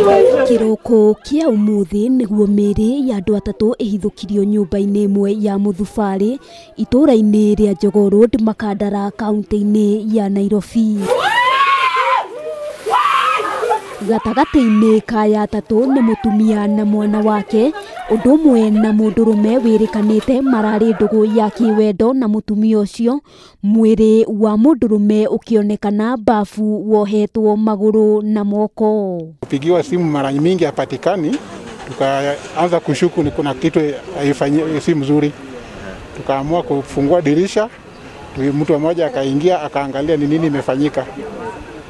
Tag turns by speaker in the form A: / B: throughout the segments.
A: Kĩroko kĩa ũmũthĩ nĩguo mĩĩrĩ ya andũ atatũ ĩhithũkirio nyũmba-inĩ ĩmwe ya mũthubarĩ itũũra-inĩ rĩa Jogoo Road, Makandara, kaunti-inĩ ya Nairobi. Gatagatĩ-inĩ ka aya atatũ nĩ mũtumia na mwana wake, ũndũ ũmwe na mũndũrũme wĩrĩkanĩte mararĩ ndũgũ ya kĩwendo na mũtumia ũcio, mwĩrĩ wa mũndũrũme ũkĩonekana bafu wohetwo magũrũ na moko.
B: Kupigiwa simu mara mingi hapatikani, tukaanza kushuku ni kuna kitu si mzuri. Tukaamua kufungua dirisha, mtu mmoja akaingia akaangalia ni nini imefanyika.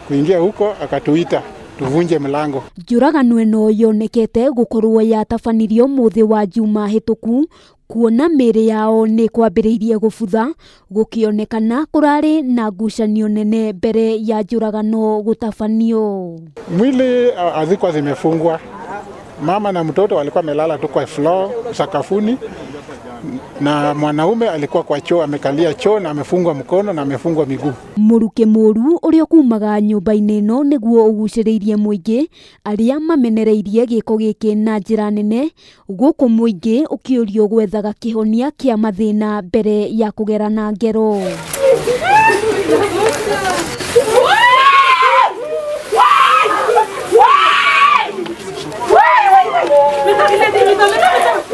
B: Kuingia huko akatuita tuvunje mlango.
A: Njũragano ĩno yonekete gũkorwo yatabanirio mũthĩ wa Juma hĩtũku kuona mĩĩrĩ yao nĩ kwambĩrĩirie gũbutha, gũkĩonekana kũrarĩ na ngucanio nene mbere ya njũragano gũtabanio.
B: Mwili hazikuwa zimefungwa, mama na mtoto walikuwa wamelala tu kwa floor sakafuni, na mwanaume alikuwa kwa choo, amekalia choo na amefungwa mkono na amefungwa miguu.
A: Mũrukĩ mũru ũrĩa ũkumaga nyũmba-inĩ ĩno nĩguo ũgucĩrĩirie mũingĩ arĩa mamenereirie gĩko gĩkĩ na njĩra nene, gũkũ mũingĩ ũkĩũrio gwethaga kĩhonia kĩa mathĩna mbere ya kũgerana ngero.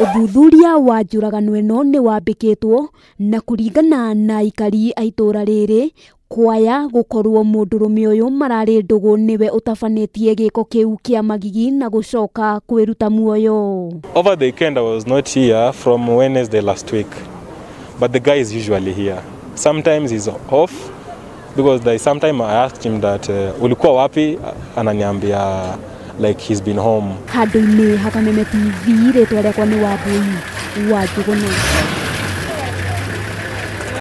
A: Ũthuthuria wa njũragano ĩno nĩ wambĩkĩtwo na kũringana na aikari a itũũra rĩrĩ, kwaya gũkorwo mũndũrũme ũyũ mararĩ ndũgũ nĩwe ũtabanĩtie gĩko kĩu kĩa magigi na gũcoka kwĩruta muoyo.
C: Over the weekend I was not here from Wednesday last week, but the guy is usually here. Sometimes he's off because there is sometime I asked him that ulikuwa wapi, ananiambia like he's been home.
A: Handũ-inĩ ha Kameme TV, rĩtwa rĩakwa nĩ Wambui wa Njũgũna.